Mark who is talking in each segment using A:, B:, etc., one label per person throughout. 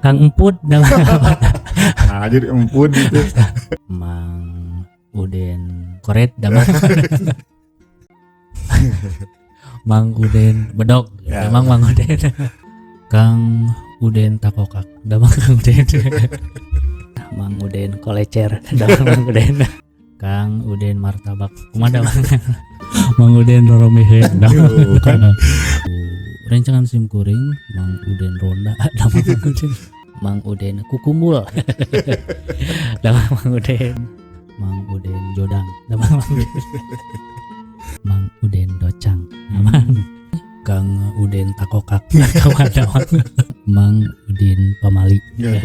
A: Kang Emput.
B: Nah, jadi emput gitu.
A: Mang Uden Koret, damang. Mang Uden Bedog.
B: Ya.
A: Damang Mang Uden. Kang Uden Takokak, damang Kang Uden. Mang Uden Kolecer, damang Mang Uden. Kang Uden Martabak, kumaha damang? Mang Uden Roromihe, damang.
B: Tuh, kan.
A: Rencangan sim kuring Mang Uden Ronda, damang Mang Uden. Mang Uden Kukumbul, damang Mang Uden. Mang Uden Jodang, damang Mang Uden. Mang Uden Docang, damang. Kang Uden Takokak, kawan damang. Mang Udin Pamali.
B: Ya.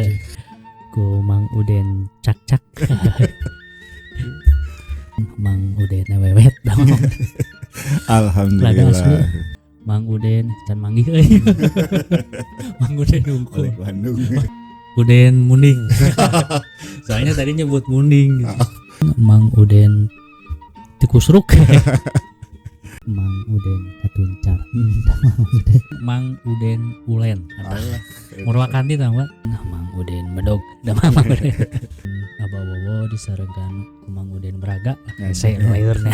A: Ku Mang Uden Cak-cak. Mang Uden Ewewet, damang.
B: Alhamdulillah.
A: Mang Uden can manggih euy. Mang Uden unggul.
B: Balik Bandung.
A: Uden Munding. Soalnya tadi nyebut Munding gitu. Mang Uden Tikusruk. Mang Uden Katuncar. Mang Uden, Mang Uden Ulen.
B: Alah.
A: Murwakanti tah, Pak. Nah, Mang Uden Bedog. Da Mang Uden. Abah Wowo disarengan ku Mang Uden Braga. Hese laurna.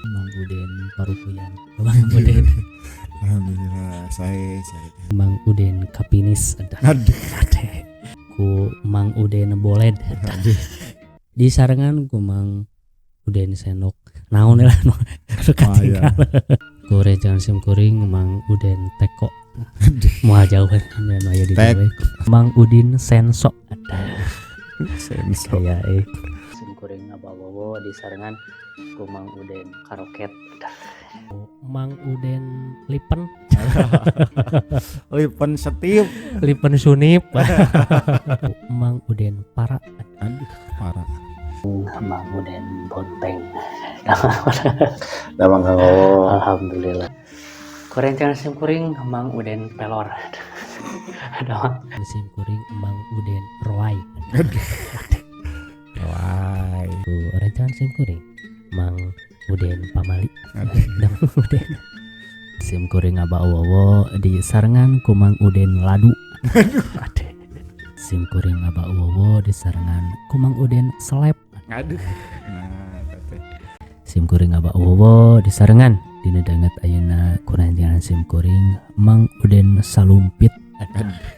A: Mang Uden Parupuyan. Mang Uden.
B: Alhamdulillah, saya.
A: Mang Uden Kapinis.
B: Aduh.
A: Ade. Ku Mang Uden Boled.
B: Aduh.
A: Disarengan ku Mang Uden Sendok. Naon lah nu katinggal. Ku rencana sim kuring Mang Uden Teko. Moal jauh kan dan aya di
B: Tek.
A: dieu. Mang Udin Senso. Ada.
B: Senso.
A: Aya eh. Sim kuring Abah Wowo disarengan ku Mang Uden Karoket. Mang Uden Lipen.
B: Lipen setip.
A: Lipen Sunip. Mang Uden Para.
B: Aduh, parah.
A: Mang Uden Bonteng.
C: Damang Kang Wowo.
A: Alhamdulillah. Ku rencana sim kuring Mang Uden Pelor. Ada sim kuring Mang Uden Roai.
B: Wah.
A: Ku rencana sim kuring Mang Uden Pamali.
B: Aduh.
A: Mang Uden. Sim kuring Abah Wowo di sarengan ku Mang Uden Ladu. Ade. Sim kuring Abah Wowo di sarengan ku Mang Uden Selep.
B: Aduh. Nah, teh.
A: Sim kuring Abah Wowo di sarengan dina danget ayeuna ku rencana sim kuring Mang Uden Salumpit.
B: Aduh.